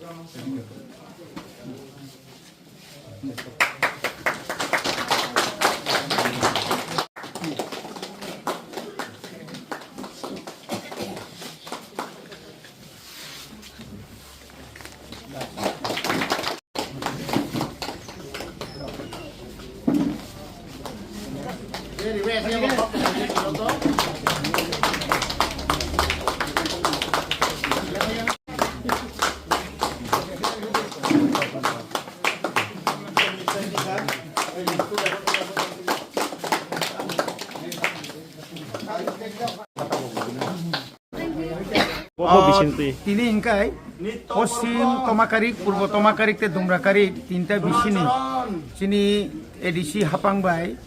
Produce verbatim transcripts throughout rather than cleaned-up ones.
Bo bo bising twi. Tini hingkai Poschim Tomakarik, Purbo Tomakarik tei Dumrakarik tinta bisini chini A D C hapang bai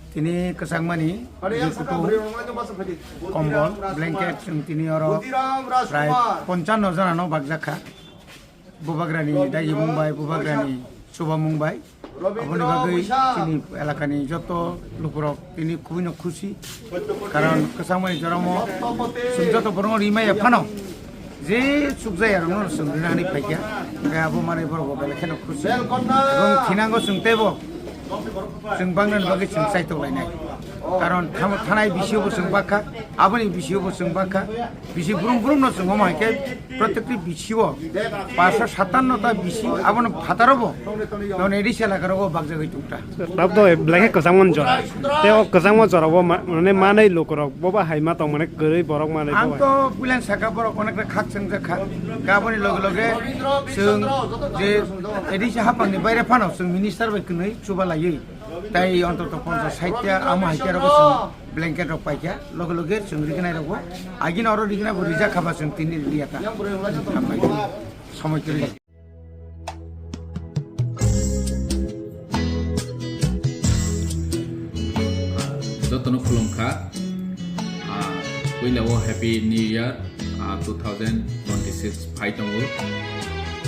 tini kwchangmani je kutung kombol, blanket chwng tini oro prai ponchanno jona no bakjakha. Bubagrani dagi mung bai, bubagrani chuba mung bai. Aboni bagwi chini elakani joto lukurok tini kubui no khusi. Karon kwchangmani joramo chwng joto borokno rimaya phano je chukjaya rokno chwng rinani phaikha. Hingke abo manwi borok bo belai kheno khusi. Ebong thinango chwng teibo chwng bangnani bagwi chwng chaitok lainai. Karon thamo thanai bisingo bo chwng bakha, aboni bisingo bo chwng bakha. Bisi brum brum no chwng omo hai khe protekti bisio paansa satanno ta bisi abono phataro bo non A D C elaka rogo bakjagwi tongta. Tab to belai khe kwchangma jora. Tei o kwchangma jora bo ma-, mane manai lukurok bo ba hai ma tong mane kwrwi borok manai bo Ang bai. To puilan saka borok onekta khak chwngjakha. Gaboni loge loge chwng je A D C hapangni baire phano chwng minister bai kwnwi chuba laiwi. Tai ontoto ponchas sait ta amo hai khe rogo chwng blanket rok paikha, loge loge chwng rignai rogo. Agini oro rignai bo rijak kha ba chwng tini riliya ta. Hambai. Somoi kwrwi. Jotono khulumkha. Ah, puila o Happy New Year, ah, two thousand twenty-six phai tongo.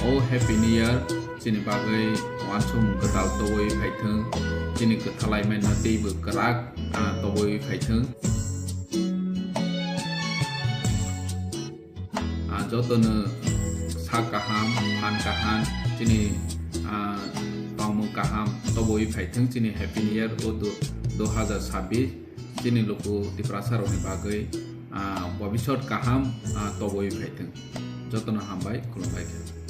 O Happy New Year chini bagwi uansukmung kwtal tobwi phaithwng, chini kwthalai mano teibo kwrak, ah, tobwi phaithwng. Ah, jotono sak kaham, phan kaham, chini, ah, tongmung kaham tobwi phaithwng chini Happy New Year o du-, dui hazar sabbish chini luku Tiprasa rokni bagwi, ah, bobisot kaham, ah, tobwi phaithwng. Jotono hambai, khulumbai khe.